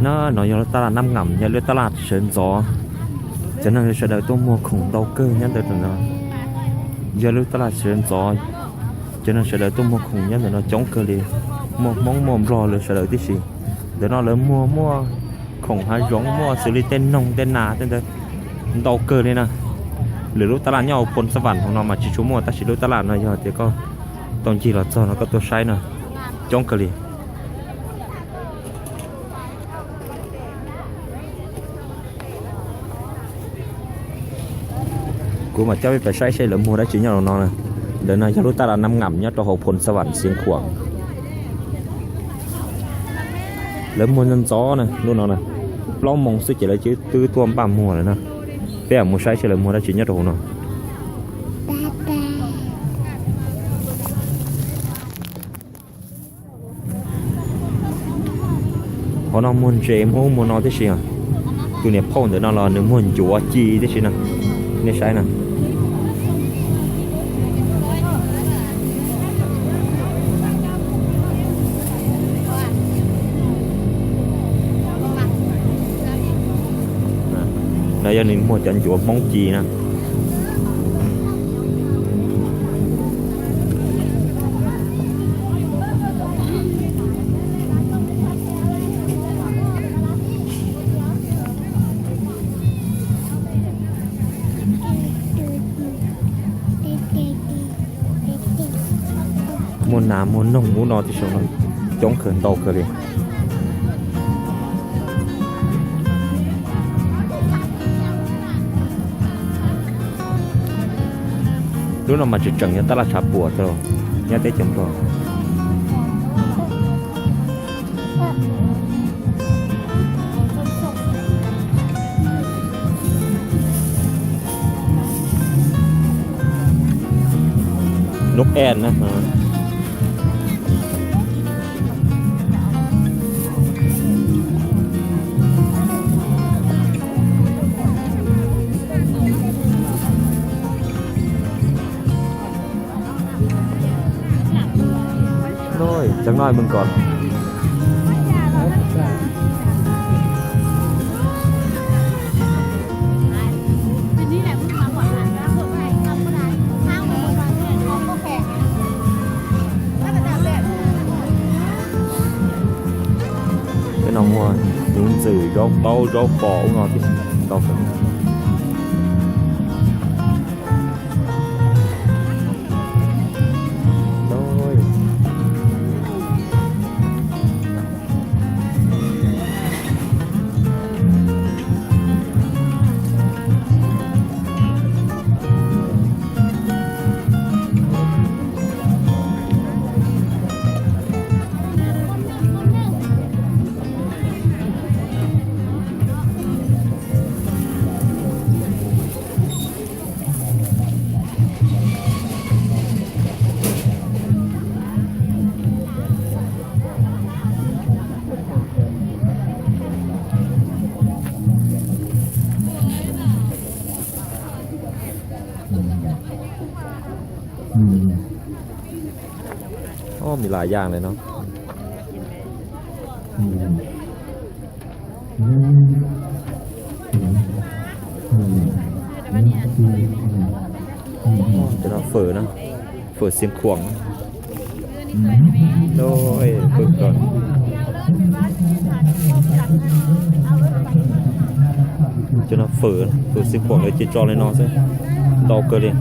No, no yog lub tab laj Nab Ngam, yog lub tab laj sawv ntxov. Cov neeg sawv daws tuaj muag khoom ntau kawg nyob ntawm no. Yog lub tab laj sawv ntxov, cov neeg sawv daws tuaj muag khoom nyob ntawm no coob kawg li. Muaj Hmoob muaj Nplog lawv sawv daws tib si. Ntawm no lawv muag muaj khoom hav zoov, muaj xws li tej noog tej nas tej ntawd ntau kawg li na. Lwm lub tab laj nyob hauv Phoo Xab Vam hauv no mas tsis tshua muaj, tab sis lub tab laj no yog tias koj tau ncig los txog no koj tuaj saib no, coob kawg li. Kuv mam coj peb pais saib seb lawv muag dab tsi nyob rau no na. Ntawm no yog lub tab laj Nab Ngam nyob rau hauv Phoo Xab Vam Xiav Khuam. Lawv muag ntxov ntxov na, lub no na, plaub moos xwb ces lawv twb tuaj npaj muag lawm na. Peb mam mus saib seb lawv muag dab tsi nyob rau hauv no. Hauv no muag ntses muag ub muag no tib si. Tus niam phauj ntawm no los nws muag ncuav ci tib si na. Nej saib na. No yog nws muag cov ncuav Hmoob ci na. Muaj nas muaj noog ub no tib si, coob kawg ntau kawg li. Lub no mas tseem tseem yog tab laj tshav puam tau nyob teb chaws Nplog. Nub en na. Cov no mws kom. Tej no muag hnyuv ntxwm, zaub qaub, zaub pos ub no tib si ntau kawg. Ov, mi laj yaaj le no. Cov no fawm na, fawm Xiav Khuam. Cov no fawm, fawm Xiav Khuam lawv cia tso li no xwb, ntau kawg li.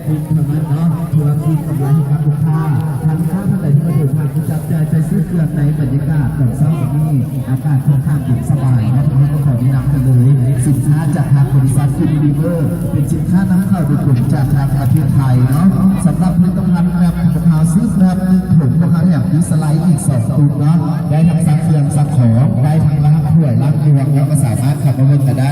Thưa quý vị và các bạn, ท่านใดที่มาเดินทางก็จับจ่ายไปซื้อเกลือในบรรยากาศตอนเช้าแบบนี้ อากาศค่อนข้างเย็นสบายนะครับ ก็ขอแนะนำกันเลย สินค้าจากทางบริษัท Unilever เป็นสินค้านำเข้าโดยตรงจากทางประเทศไทยเนาะ สำหรับผลิตภัณฑ์แบบของทาง ครับ หนึ่งถุงนะครับ แถมฟรีสไลด์อีกสองถุงเนาะ ได้ทั้งซักเครื่องซักของ ได้ทั้งล้างถ้วยล้างจาน แล้วก็สามารถขับรถมาได้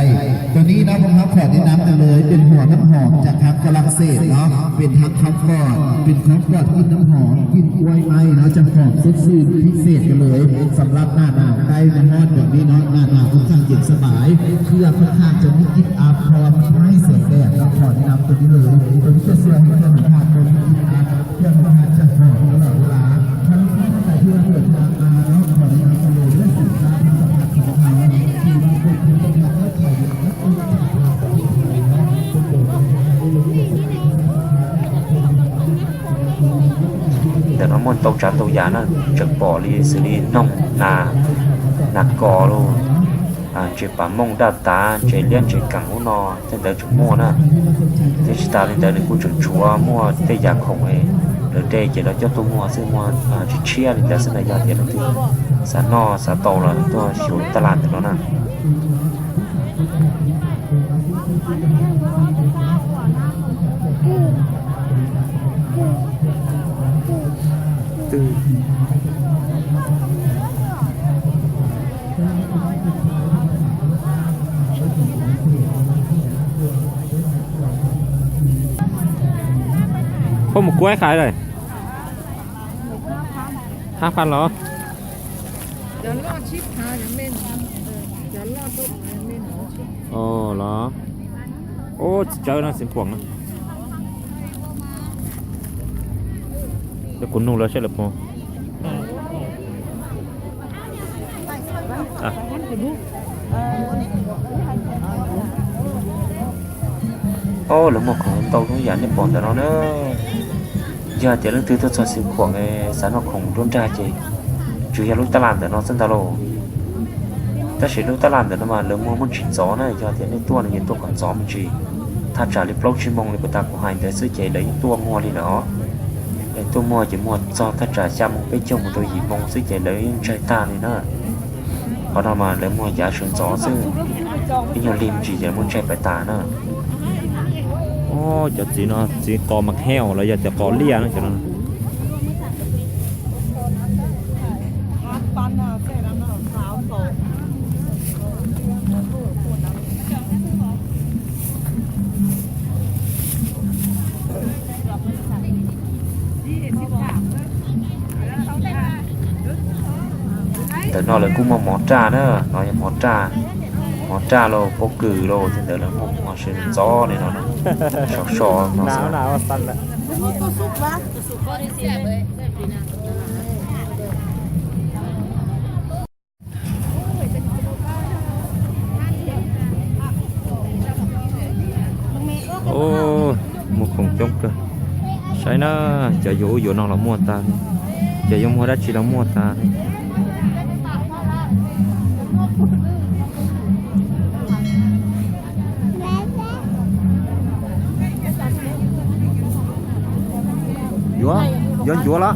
ตัวนี้นะ ผมขอแนะนำกันเลย เป็นหัวน้ำหอมจากทางฝรั่งเศสเนาะ เป็นทั้งคอมฟอร์ต เป็นคอมฟอร์ตกลิ่นน้ำหอม กลิ่นกล้วยไหม้เนาะ จะหอมสดชื่นพิเศษกันเลย สำหรับหน้าหนาวใกล้มาฮอดแบบนี้เนาะ หน้าหนาวค่อนข้างเย็นสบาย เครื่องค่อนข้างจะไม่ติดอัพ เพราะว่ามันไม่แสงแดดเนาะ ขอแนะนำตัวนี้เลย ตัวนี้จะช่วยให้เครื่องของท่านไม่ติดอัพ เครื่องของท่านจะหอมตลอดเวลา ถ้าลูกค้าท่านใดที่ว่าเดินทางมาเนาะ ขอแนะนำกันเลยเรื่องสินค้าผลิตภัณฑ์ของเราที่ว่าเป็นผลิตภัณฑ์และขายและเป็นจากทางประเทศไทยเนาะ เป็นโดดเด่นในเรื่องของสินค้าจากประเทศไทย Ntawm no muaj ntau tsav ntau yam na, tseem pom li xws li noog, nas, nas kos lauj, ntses pas mooj daj tav, ntses liab ntses keem ub no tej ntawd tseem muaj na. Thiab tsis tas li ntawd nws kuj tseem tshuav muaj tej yam khoom lawv de ces lawv coj tuaj muag xwb, muag tshiab tshiab li ntawd xwb na. Yog tias leej twg xav noj xav tau los tuaj xyuas lub taj laj ntawm no na. Koj mus kuab qhov lawm? Hab phaj los? Los? Ub, txiv tsawb no txiv phuam no. Cov kuv nug lawv saib lawv puas. Ob, lawv muag khoom ntau lub yam nej pom ntawm no na. Yog tias leej twg tuaj txog xeev khuam xav noj khoom nruab nrag ces tsuas yog lub taj laj ntawm no xwb ntag lauj. Tab sis lub taj laj ntawm no mas lawv muag muaj tsis ntxov na, yog tias nej tuaj no ces tuaj kom ntxov me ntsis. Thaj tsam li plaub tsib moos li puas tas kuv hais ntawd xwb ces lawv yeej tuaj muag li lawm os. Tuaj muag ces muag txog thaj tsam xya moos peb caug mus rau yim moos xwb ces lawv yeej ntsaig tag li na. Qhov no mas lawv muag yav sawv ntxov xwb, ib nyuag lig me ntsis ces muab ntsaig pais tas na. Cov txiv no txiv qos mas hev los yog tias qos liaj no cov no. Ntawm no lawv kuj muaj mov raj na, no yog mov raj, mov raj los pob kws los tej ntawd lawv muaj muag sawv ntxov li no na. Sov so no xwb. Muag khoom coob kawg. Saib na, cov yuav ub yuav no los muaj tag, cov yuav muag dab tsi los muaj tag. Yuav, yuav ncuav los?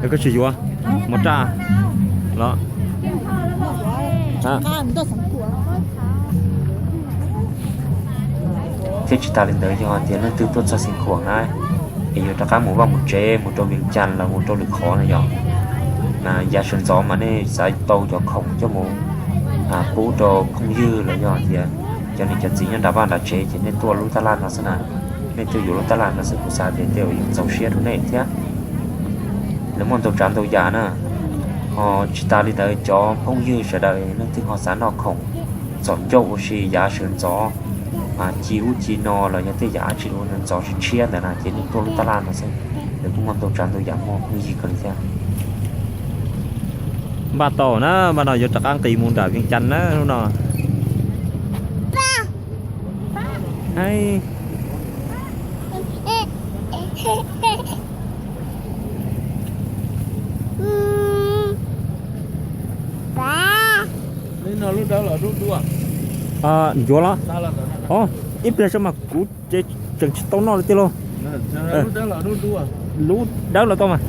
Koj tsis yuav mov raj los? Thiab tsis tas li ntawd, yog tias leej twg tuaj txog Xeev Khuam na, es yuav rov qab mus vaj mus tsev mus rau Vias Cas los mus rau lwm qhov na yog, yav sawv ntxov mas nej xav tau cov khoom coj mus pub rau phooj ywg los yog tias cov niam cov txiv nyob nram vaj nram tsev ces nej tuaj lub taj laj no xwb na. Nej tuaj yuav lub taj laj no xwb kuv xav tias tej zaum yuav txaus siab rau nej thiab. Lawv muaj ntau tsav ntau yam na. Ho tsis tas li ntawd, cov phooj ywg sawv daws leej twg ho xav noj khoom txom ncauj ua si yav sawv ntxov, ci ub ci no los yog tej yam dab tsi ua ntxov tshiab ntawd na ces nej tuaj lub taj laj no xwb, lawv kuj muaj ntau tsav ntau yam muag phooj ywg kawg li thiab. Npaj tau na, npaj no yuav rov qab nqis mus nram Vias Cas na hnub no. Ncuav los? Ib pliag saib mas kuv tseem tsis tau noj li tiag lauj. Lub dawb los tau mas.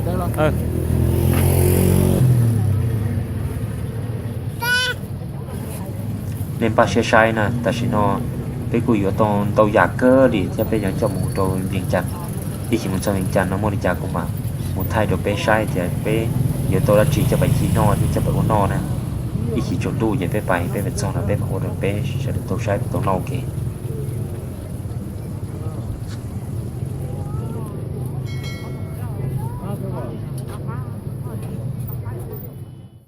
nej npaj siab saib na. Tam sim no peb kuj yuav tau ntau yam kawg li thiab peb yuav coj mus rau Vias Cas. Ib chim mus txog Vias Cas no muaj li cas kuv mam mus thaij rau peb saib tias peb yuav tau dab tsi coj pais ci noj thiab coj pais ua noj na. Ib chim tsaus ntuj ces peb pais, peb pais txog no peb mam ua rau peb sawv daws tau saib peb tau noj ua ke.